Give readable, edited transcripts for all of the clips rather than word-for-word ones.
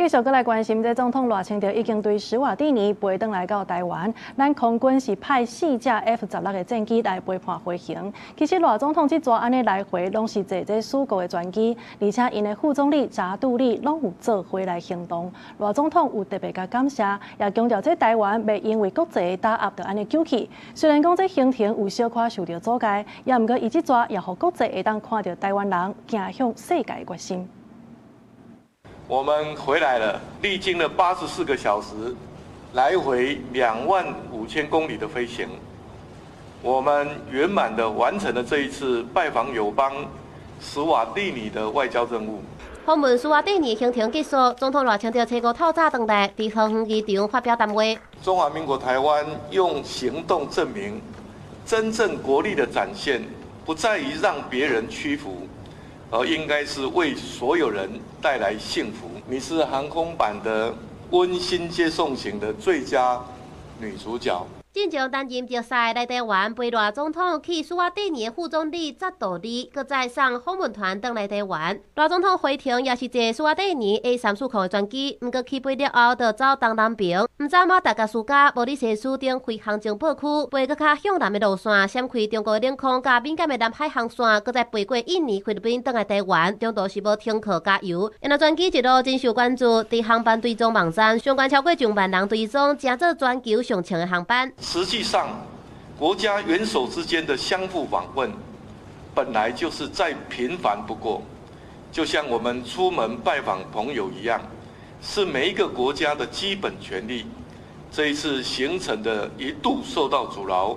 繼續閣來關心，這總統賴清德已經對史瓦蒂尼飛轉來到臺灣，咱空軍是派四架 F-16的戰機來陪伴飛行。其實賴總統這逝按呢來回，攏是坐這四國的專機，而且𪜶的副總理查杜理攏有做伙來行動。賴總統有特別共感謝，也強調這臺灣袂因為國際打壓就按呢丟去。雖然講這行程有小可受著阻礙，也毋過伊這逝也予國際會當看著臺灣人行向世界的決心。我們回來了，歷經了84個小時，來回25,000公里的飛行，我們圓滿的完成了這一次拜訪友邦史瓦蒂尼的外交任務。訪問史瓦蒂尼行程結束，總統賴清德初五透早轉來，佇桃園機場發表談話。中華民國台灣用行動證明，真正國力的展現，不在於讓別人屈服，而應該是為所有人帶來幸福。你是航空版的溫馨接送型的最佳女主角。進前擔任特使來臺灣陪賴總統去史瓦帝尼的副總理扎杜里，閣再送訪問團轉來臺灣。賴總統回程也是坐史瓦帝尼 A340的專機，毋過起飛了後就走東南爿，毋走馬達加斯加、摩里西斯等飛航情報區，飛閣較向南的路線，閃開中國的領空佮敏感的南海航線，閣再飛過印尼、菲律賓轉來臺灣，中途是無停靠加油。因為專機一路真受關注，佇航班追蹤網站上懸超過上萬人追蹤，成做全球上長的航班。實際上，國家元首之間的相互訪問，本來就是再平凡不過，就像我們出門拜訪朋友一樣，是每一個國家的基本權利。這一次行程的一度受到阻撓，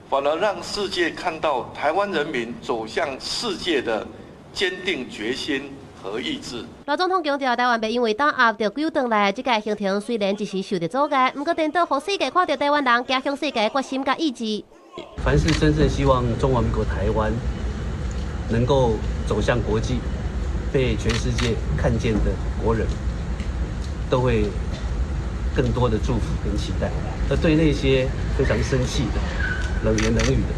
反而讓世界看到台灣人民走向世界的堅定決心和意志。賴總統強調，臺灣袂因為打壓就丟轉來，這個行程雖然一時受著阻礙，毋過顛倒予世界看著臺灣人行向世界的決心佮意志。凡是真正希望中華民國臺灣能夠走向國際，被全世界看見的國人，都會更多的祝福跟期待。而對那些非常生氣的、冷言冷語的，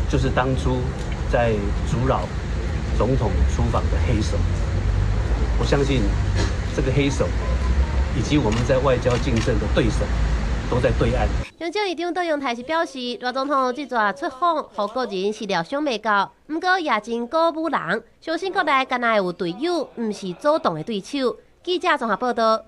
就是當初在阻撓總統出訪的黑手，我相信這個黑手以及我們在外交競爭的對手都在對岸。行政院長卓榮泰是表示，賴總統這逝出訪，予國人是料想袂到，毋過也真鼓舞人，相信國內敢若會有隊友，毋是主動的對手。記者綜合報道。